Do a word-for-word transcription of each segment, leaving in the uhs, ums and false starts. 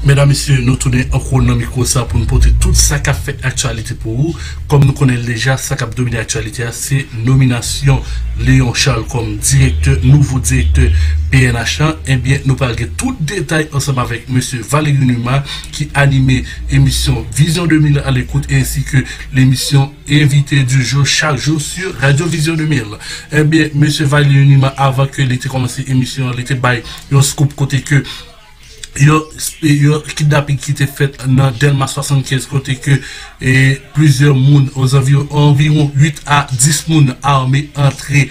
Medam, mesye, nou tounen ankò nan mikwo sa pou n pote tout sa k ap fè aktyalite pou ou. Kòm nou konnen l deja, sa k ap domine aktyalite a, se nominasyon Léon Charles kòm direktè, nouvo direktè P N H lan. Ebyen, nou pral gen tout detay ansanm avèk mesye Valery Numa ki anime emisyon Vision deux mille à l'écoute, ensi ke lemisyon Invité du jour chak jou sou Radio Vision deux mille. Ebyen, mesye Valery Numa, avan ke li te kòmanse emisyon an, li te bay yon scoop kote ke yon, yon kidnaping ki te fèt nan Dèlma swasannkenz, kote ke, e, plizyè moun, ozanviwon, anviwon uit a dis moun ame antre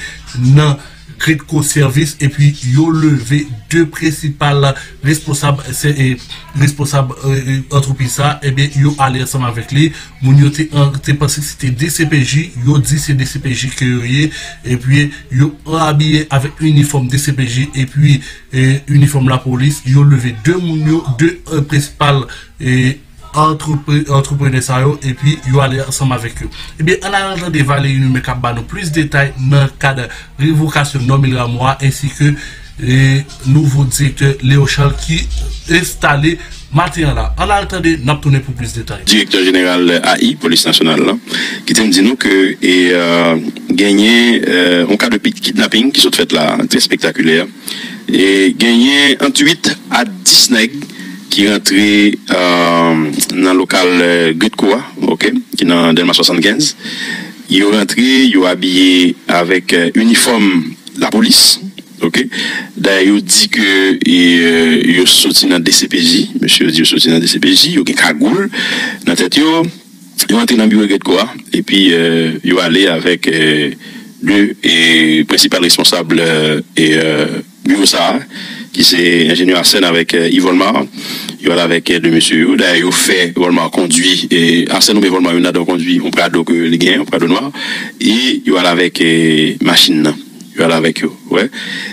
nan Greatco Service, epi yo leve de prensipal responsab, se, e, responsab, e, e, antrepriz sa, ebyen, yo ale ansanm avèk li. Moun yo te, an, te panse se te D C P J, yo di se D C P J ke yo ye, epi yo abiye avèk inifòm D C P J, epi, e, inifòm lapolis, yo leve de moun yo, de, e, prensipal, e, antrepre-, antreprenè sa yo, epi yo ale ansanm avèk yo. Ebyen, ann al tande Valery Numa k ap ba nou plis detay nan kad revokasyon Normil Rameau a, ensi ke, e, nouvo direktè Léon Charles ki enstale maten an la. Ann al tande, n ap tounen pou plis detay. Direktè jeneral A I, Polis Nasyonal lan, ki te di nou ke, e, e, genyen, e, yon ka de pi-, kidnaping ki sot fèt la, trè espektakilè. E genyen ant uit a dis nèg ki rantre, e, nan lokal, e, Greatco a, oke, ki nan Dèlma swasannkenz. Yo rantre, yo abiye avèk, e, inifòm lapolis, oke. Dayè, yo di ke, e, e, yo soti nan D C P J, mesye yo di yo soti nan D C P J, yo gen kagoul nan tèt yo. Yo antre nan biwo Greatco a, epi, e, yo ale avèk, e, de, e, prensipal responsab, e, e, e, biwo sa a, ki se enjenyè Arsène avèk, e, Yves Olmar. Yo ale avèk, e, de mesye yo. Dayè, yo fè Yves Olmar kondwi, e, Arsène oubyen Yves Olmar, youn ladan yo kondwi yon Prado ke li genyen, yon Prado nwa. E yo ale avèk, e, machin nan. Yo ale avèk yo, wè.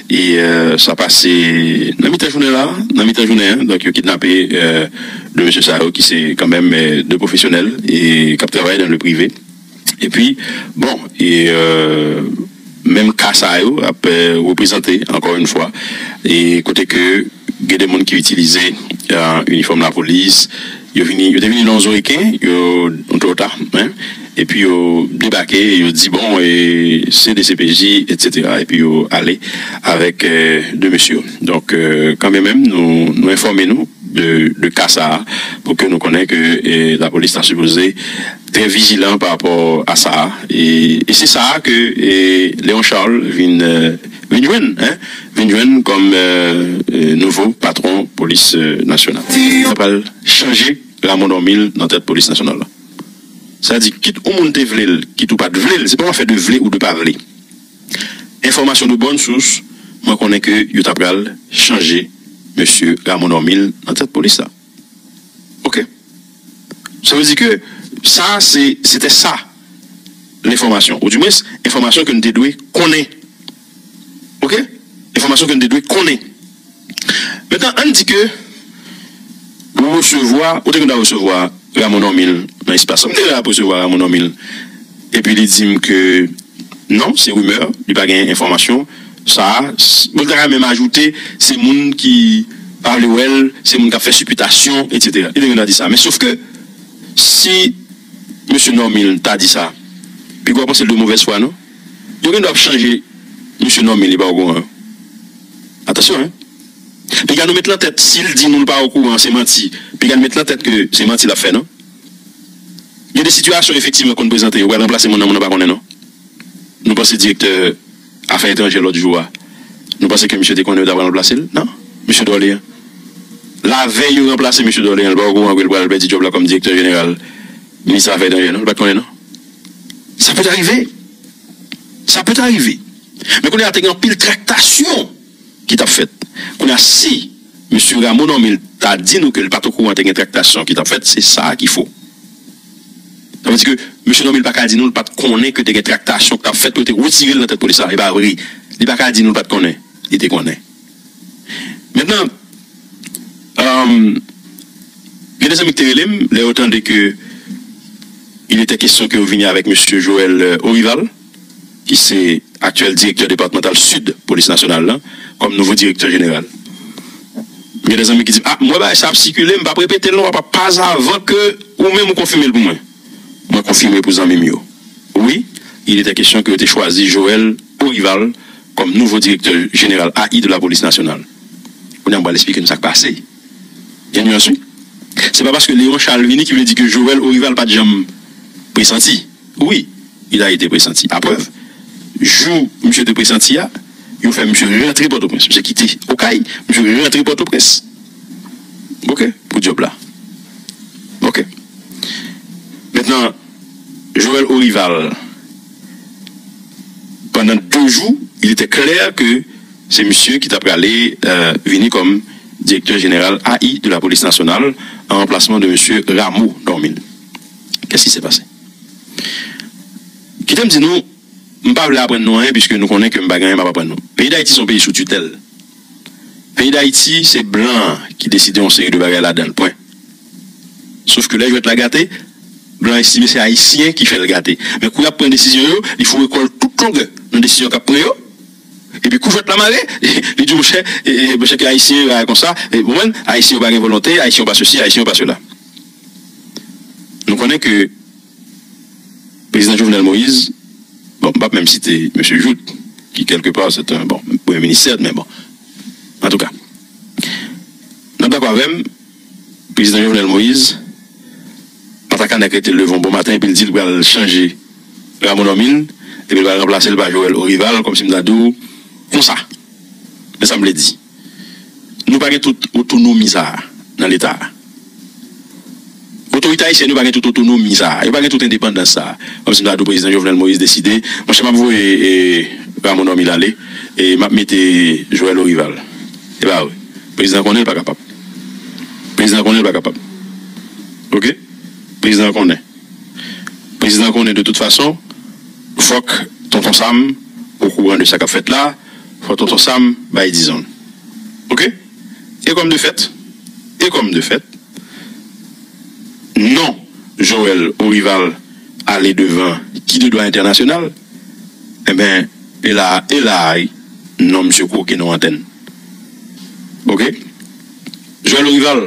E, e, sa pase nan mitan jounen la, nan mitan jounen an, donk yo kidnape, e, de mesye sa yo ki se kanmenm, e, de pwofesyonèl e k ap travay dan le prive. Epi, bon, e, e, menm ka sa yo ap, e, reprezante, ankò yon fwa, e kote ke gen de moun ki itilize, e, inifòm lapolis, yo vini, yo te vini nan yon zo reken, yo, yon Toyota, en, epi yo debake, yo di, bon, e, se D C P J, etsetera, epi yo ale avèk, e, de mesye yo. Donk, e, kanmenm, nou, nou enfòme nou de, de ka sa a, pou ke nou konnen ke, e, lapolis ta sipoze trè vijilan pa rapò a sa a. E, e se sa a ke, e, Léon Charles vin, e, vin jwenn, en, vin jwenn kòm, e, e, nouvo patwon polis, e, nasyonal. Sa pral chanje Rameau Normil nan tèt polis nasyonal la. Sa di, kit ou moun te vle l, kit ou pa t vle l, se pa yon afè de vle ou de pa vle. Enfòmasyon de bòn sous, mwen konnen ke yo ta pral chanje mesye Rameau Normil nan tèt polis la. Oke? Sa vle di ke sa, se, se te sa, lenfòmasyon. Ou dimwens, enfòmasyon ke n te dwe konnen. Oke? Enfòmasyon ke n te dwe konnen. Mentnan, ann di ke ou resevwa, ou te gen dwa resevwa Rameau Normil nan espas la. M te la ap resevwa Rameau Normil. Epi li di m ke non, se rimè, li pa gen enfòmasyon. Sa a, s-, bon, l ta ka menm ajoute, se moun ki pa vle wè l, se moun k ap fè sipitasyon, etsetera. Li te gen dwa di sa. Men sof ke, si mesye Normil ta di sa, piga w panse l de movèz fwa, non? Yo gen dwa ap chanje mesye Normil, li pa okouran. Atansyon, en. Piga nou met nan tèt, si l di nou l pa okouran, se manti. Piga n met nan tèt ke se manti l ap fè, non? Gen de sitiyasyon, efektivman, konn prezante, yo pral ranplase moun nan, moun nan pa konnen, non. Nou panse direktè afè etranjè lòt jou a. Nou panse ke misye te konnen yo ta pral ranplase l? Non. Misye Dorléan. Lavèy yo ranplase misye Dorléan, li pa okouran ke l pral pèdi djòb la kòm direktè jeneral minis afè etranjè, non? Li pa t konnen, non? Sa pèt arive. Sa pèt arive. Men kounye a te gen anpil traktasyon ki t ap fèt. Kounye a, si mesye Rameau Normil ta di nou ke l pa t okouran te gen traktasyon ki t ap fèt, se sa a ki fo. Sa vle di ke mesye Normil pa ka di nou l pa t konnen ke te gen traktasyon k t ap fèt pou yo te retire l nan tèt polis la. E pa vre. Li pa ka di nou l pa t konnen. Li te konnen. Mentnan, euh, gen de zanmi ki te rele m, lè yo tande ke il était question ke yo vini avèk mesye Joël, euh, Orival, ki se aktyèl direktè depatmantal sid polis nasyonal la, kòm nouvo direktè jeneral. Gen de zanmi ki di, ah, m wè bagay sa ap sikile, m p ap repete l non, papa, pas avan ke ou menm ou konfime l pou mwen. Mwen konfime pou zanmi m yo. Oui, il était question que yo te chwazi Joël Orival comme nouveau directeur général A I de la police nationale. Kounye a m pral eksplike nou sa k pase. Gen nyans, wi. Se pa paske Léon Charles vini ki vle di ke Joël Orival pa t janm presanti. Oui, il a été pressenti. Aprèv, jou misye te presanti a, yo fè misye rantre Pòtoprens. Misye kite Okay, misye rantre Pòtoprens. Ok, pou djòb la. Ok. Mentnan, Joël Orival, pandan de jou, il était clair que se misye ki ta prale euh, vini kòm direktè jeneral A I de la police nationale en remplacement de monsieur Rameau Normil. Qu'est-ce qui s'est passé? Kite m di nou, m pa vle aprann nou anyen, piske nou konnen ke m pa gen anyen m ap aprann nou. Peyi Dayiti se yon peyi sou titèl. Peyi Dayiti, se blan ki deside yon seri de bagay ladan l, pwen. Sof ke lè jwèt la gate, blan estime se Ayisyen ki fè l gate. Men kou y ap pran desizyon yo, li foure kò l tout longè nan desizyon k ap pran yo. Epi kou jwèt la mare, li di, monchè, e, e, monchè, ke Ayisyen yo bagay konsa, e, ou konprann? Ayisyen yo pa gen volonte, Ayisyen yo pa sesi, Ayisyen yo pa sela. Nou konnen ke prezidan Jovenel Moïse, bon, m p ap menm site mesye Jouthe, ki kèlkepa, se te, bon, premye minis, sèt, men bon. Antouka, n ap dakò avè m, prezidan Jovenel Moïse pa ta ka nèk rete leve yon bon maten epi l di l pral chanje Rameau Normil, epi l pral ranplase l pa Joël Orival, kòmsi m ta di w konsa. Men sa m vle di. Nou pa gen tout otonomi sa a nan Leta a. Otorite ayisyèn yo pa gen tout otonomi sa a. Yo pa gen tout endepandans sa a. Kòmsi m ta di w prezidan Jovenel Moïse deside, monchè, m ap voye e, Rameau Normil ale, e m ap mete Joël Orival. E pa vre. Prezidan konnen l pa kapab. Prezidan konnen l pa kapab. Ok? Prezidan konnen. Prezidan konnen de tout fason, fòk Tonton Sam okouran de sa k ap fèt la, fòk Tonton Sam bay dizon l. Ok? E kòm de fèt, e kòm de fèt, non Joël Orival ale devan ki de dwa entènasyonal, enben, e la, e la, non misye kwoke nan antèn. Ok? Joël Orival,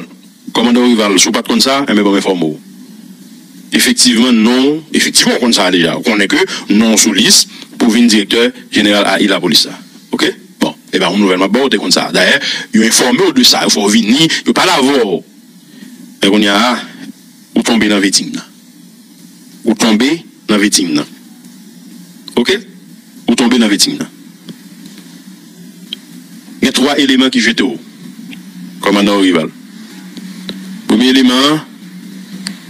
kòmandan Orival, si w pa t konn sa, enben, ban m enfòme w. Efektivman, non, efektivman, w konn sa deja. Ou konnen ke non w sou lis pou vin direktè jeneral A I lapolis la. Ok? Bon, e pa yon nouvèl m ap ba w, w te konn sa. Dayè, yo enfòme w de sa, yo fè w vini, yo pale avè w. Men kounye a, ou tonbe nan veting nan. Ou tonbe nan veting nan. Ok? Ou tonbe nan veting nan. Gen twa eleman ki jete w, kòmandan Orival. Premye eleman an,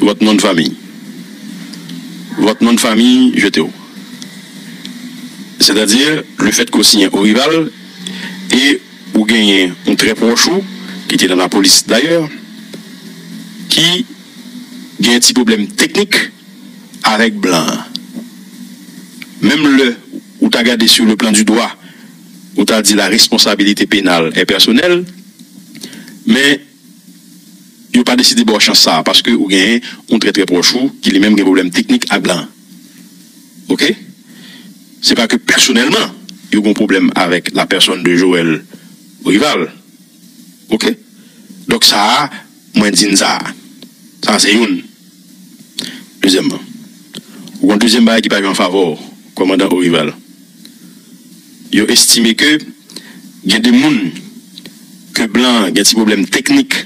votre nom de famille. Votre nom de famille jete w. Sètadi, lefètke w siyen Orival e ou genyen yon trè pwòch ou, ki te nan lapolis dayè, ki gen ti pwoblèm teknik avèk blan an. Menm lè ou ta gade sur le plan du droit, ou ta di la responsabilité pénale est personnelle, men yo pa deside ba w chans sa a, paske ou genyen yon trè trè pwòch ou ki li menm gen pwoblèm teknik ak blan an. Ok? Se pa ke pèsonèlman yo gen yon pwoblèm avèk la personne de Joël Orival. Ok? Donk sa a, mwen di n sa a. Sa a se youn. Dezyèmman, ou gen yon dezyèm bagay ki pa jwe an favè w, kòmandan Orival. Yo estime ke gen de moun ke blan an gen ti pwoblèm teknik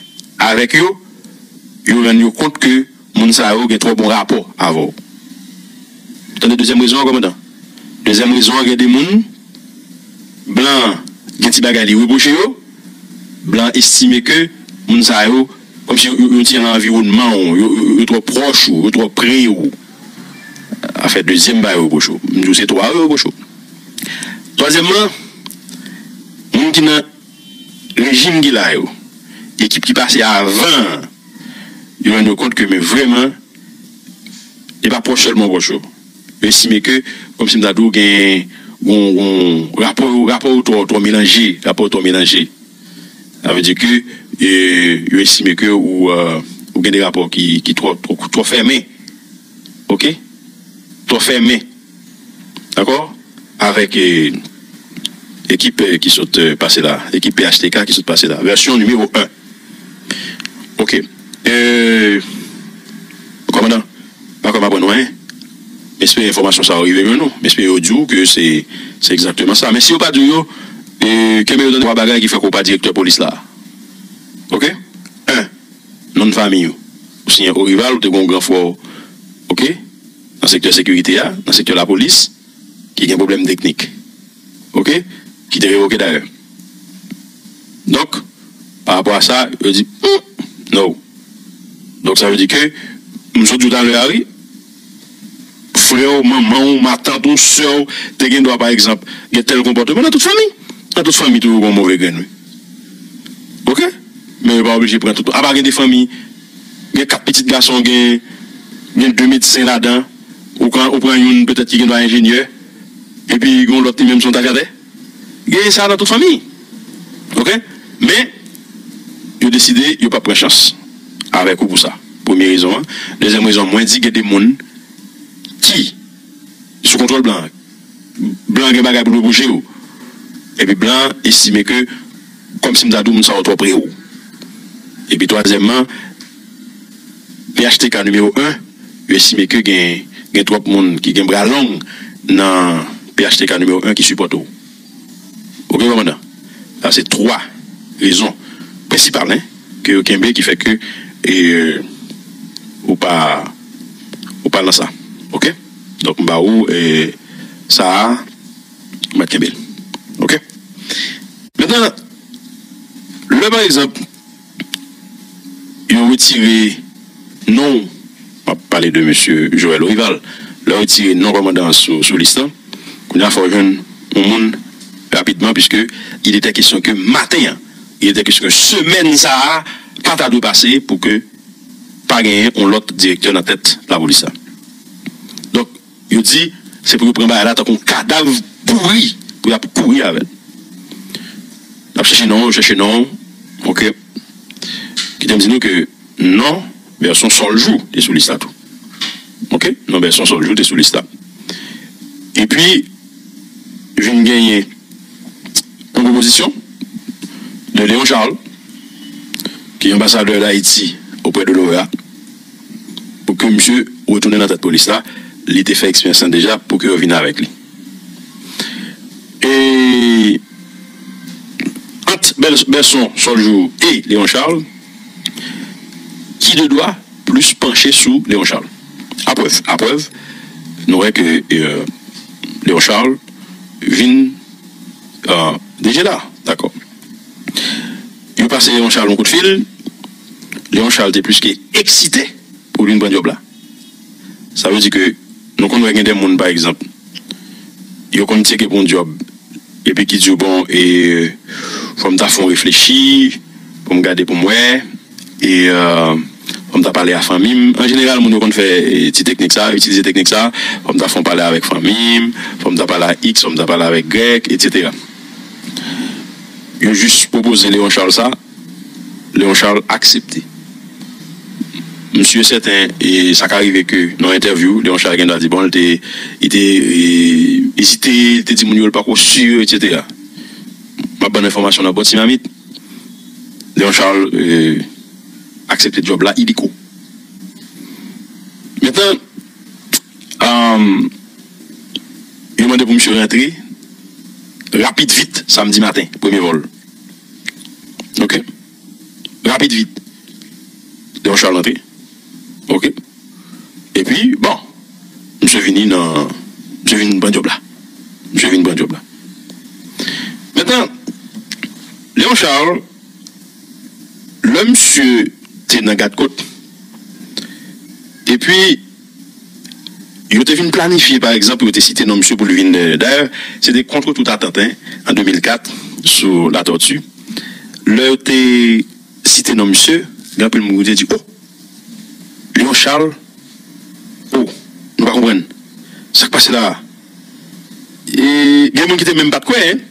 avèk yo, yo rann yo kont ke moun sa yo gen twò bon rapò avè w. Tande dezyèm rezon an, kòmandan. Dezyèm rezon an, gen de moun, blan an gen ti bagay li repwoche yo, blan an estime ke moun sa yo, kòmsi yo, yo, yo ti nan anviwònman w, yo, yo, yo twò pwòch ou, yo twò pre ou. Afè dezyèm bagay yo repwoche w. M di w se twa yo repwoche w. Twazyèmman, moun ki nan rejim ki la yo, ekip ki pase avan an, yo rann yo kont ke men vrèman, e pa pwòch sèlman pwòch yo. Yo estime ke, kòmsi m ta di w, gen yon, yon rapò, rapò yo twò, twò melanje, rapò yo twò melanje. Sa vle di ke e, yo estime ke ou, euh, ou gen de rapò ki, ki twò, twò, twò fèmen. Ok? Twò fèmen. Dakò? Avèk e, Ekip eh, ki sot eh, pase la, ekip P H T K ki sot pase la. Vèsyon nimewo en. Ok. Eh, kòmandan, pa kòm aprann mwen, m espere enfòmasyon sa yo rive jwenn ou. M espere yo di w ke se se egzakteman sa. Men si yo pa di w yo, eh, kenbe yo nan twa bagay ki fè ke w pa direktè polis la. Ok? En, non fanmi w. Ou siyen Orival, ou te gen yon gran frè w, ok? Nan sektè sekirite a, nan sektè lapolis, ki gen pwoblèm teknik. Ok? Ki te revoke dayè. Donk, pa rapò a sa, yo di, hmm, no. Donk, sa vle di ke, m sot di w talè a, wi, frè w, manman w, matant ou, sè w, te gen dwa, pa egzanp, gen tèl konpòteman nan tout fanmi. Nan tout fanmi, toujou gen yon move grenn, wi. Ok? Men yo pa oblije pran tout. Apa gen de fanmi, gen kat pitit gason, gen, gen de medsen ladan, ou pran, ou pran youn petèt ki gen dwa enjenyè, epi gen yon lòt li menm se yon tachadè. Gen sa nan tout fanmi. Ok? Men, yo deside, yo p ap pran chans avèk ou pou sa. Premye rezon an. Dezyèm rezon, mwen di gen de moun ki sou kontwòl blan. Blan gen bagay pou l repwoche w. Epi blan estime ke, kòmsi m ta di w, moun sa yo twò pre w. Epi twazyèmman, P H T K nimewo en, yo estime ke gen, gen twòp moun ki gen bra long nan P H T K nimewo en ki sipòte w. Ok, kòmandan? Sa se twa rezon prensipal, hein, ke yo kenbe ki fè ke, eh, ou pa, ou pa nan sa. Ok? Donk, m ba ou, eh, sa a, m ap kenbe l. Ok? Mentnan, lè, pa egzanp, yo retire non, m ap pale de mesye Joël Orival, lè yo retire non kòmandan an sou, sou lis lan, kounye a fò w jwenn yon moun rapidman, piske il était question ke maten an, il était question ke semèn sa a, pa ta dwe pase pou ke pa genyen yon lòt direktè nan tèt lapolis la. Donk, yo di, se pou yo pran bagay la tankou yon kadav pouri, pou y ap kouri avè l. N ap chèche non, chèche non, ok. Kite m di nou ke non, vèsyon Sòl Jou te sou lis la tou. Ok, non, vèsyon Sòl Jou te sou lis la. Epi, vin genyen yon pwopozisyon de Léon Charles, ki anbasadè Dayiti oprè de l'OEA, pou ke misye retounen nan tèt polis la. Li te fè eksperyans lan deja pou ke yo vin avèk li. E ant Bèl- Bèlson Sòljou e Léon Charles, ki de dwa plis panche sou Léon Charles? Aprèv, aprèv, nou wè ke, euh, Léon Charles vin, euh, deja la, dakò. Yo pase Léon Charles yon kout fil. Léon Charles te plis ke eksite pou l vin pran djòb la. Sa vle di ke nou konn wè gen de moun, pa egzanp, yo konn tcheke pou yon djòb, epi ki di yo, bon, e, fò m ta fè yon reflechi, pou m gade pou m wè, e, euh, fò m ta pale a fanmi m. An jeneral, moun yo konn fè, e, ti teknik sa, itilize teknik sa, fò m ta fè yon pale avèk fanmi m, fò m ta pale a X, fò m ta pale avèk Y, et cetera. Yo jis pwopoze Léon Charles sa, Léon Charles aksepte. M si e sèten, e sa ka rive ke nan entèvyou, Léon Charles gen dwa di, bon, li te, li te, e, ezite, li te di moun yo, li pako si, et cetera. M ap ban enfòmasyon nan bò ti mamit. Léon Charles, e, aksepte djòb la, iliko. Mentnan, um, yo mande pou misye rantre rapid vit, samdi maten, premye vòl. Ok? Rapid vit. Léon Charles rantre. Ok? Epi, bon, misye vini nan, misye vin pran djòb la. Misye vin pran djòb la. Mentnan, Léon Charles, lè misye te nan gad kot, epi yo te vin planifye, pa egzanp, yo te site non misye pou l vin, euh, dayè, se te contre toute attente, hein, an de mil kat, sou Latortue. Lè yo te site non misye, gen anpil moun ki te di, oh, Léon Charles, oh, nou pa konprann. Sa k pase la a? E gen moun ki te menm pa t kwè, hein.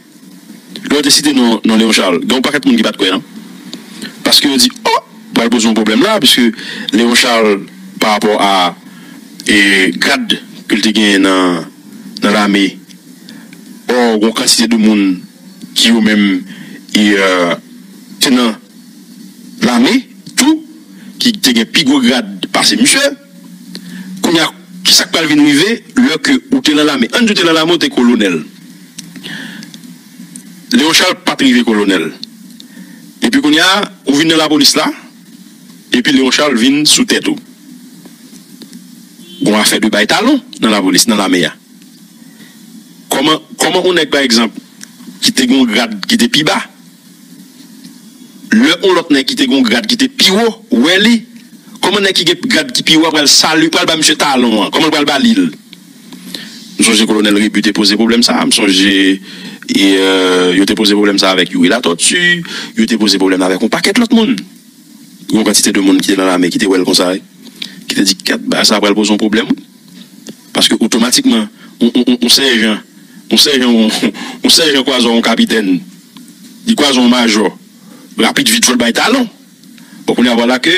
Lè yo te site non, non Léon Charles, gen yon pakèt moun ki pa t kwè, non. Paske yo di, oh, pral poze yon pwoblèm la, piske Léon Charles, pa rapò a, e, grad ke l te genyen nan, nan lame, or, gen yon kantite de moun ki yo menm e, euh, te nan lame tou, ki te gen pi gwo grad pase misye. Kounye a, kisa k pral vin rive lè ke ou te nan lame? Ann di w te nan lame, ou te kolonèl. Léon Charles pa t rive kolonèl. Epi kounye a, ou vin nan lapolis la, epi Léon Charles vin sou tèt ou. Gon afè de bay talon nan lapolis, nan lame a. Kòman, kòman yon nèg, pa egzanp, ki te gen yon grad ki te pi ba, lè yon lòt nèg ki te gen yon grad ki te pi wo wè li, kòman nèg ki gen grad ki pi wo a pral sali, pral ba misye talon an? Kòman l pral ba li l? M sonje Kolonèl Rebu te poze pwoblèm sa a. M sonje e, euh, yo te poze pwoblèm sa a avèk Youri Latortue, yo te poze pwoblèm avèk yon pakèt lòt moun. Yon kantite de moun ki te nan lame ki te wè l konsa, wi. Ki te di, "Kèt, bagay sa a pral poze yon pwoblèm, wi." Paske otomatikman, yon, yon, yon, yon sèjan, yon sèjan, yon, yon sèjan kwaze yon kapitèn, li kwaze yon majò, rapid vit fò l bay talon. Bon, kounye a vwala ke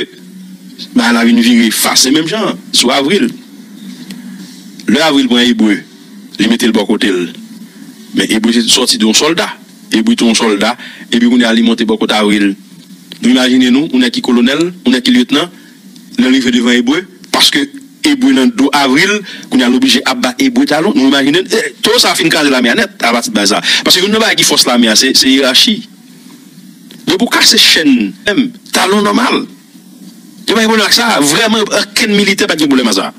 bagay la vin vire fas. Se menm jan sou Avril. Lè Avril pran Ebre, li mete l bò kote l. Men Ebre se sòti de yon sòlda. Ebre te yon sòlda, epi kounye a li monte bò kote Avril. Nou imajine nou, yon nèg ki kolonèl, yon nèg ki lyetnan, lè l rive devan Ebre, paske Ebre nan do Avril, kounye a l oblije ap ba Ebre talon. Nou imajine, e, towo sa a fin kraze lame a nèt, apati de bagay sa. Paske youn nan bagay ki fòs lame a, se, se yerachi. Depi w kase chèn, menm, talon nòmal. Yo pa gen pwoblèm ak sa. Vrèman, okenn militè pa t gen pwoblèm ak sa.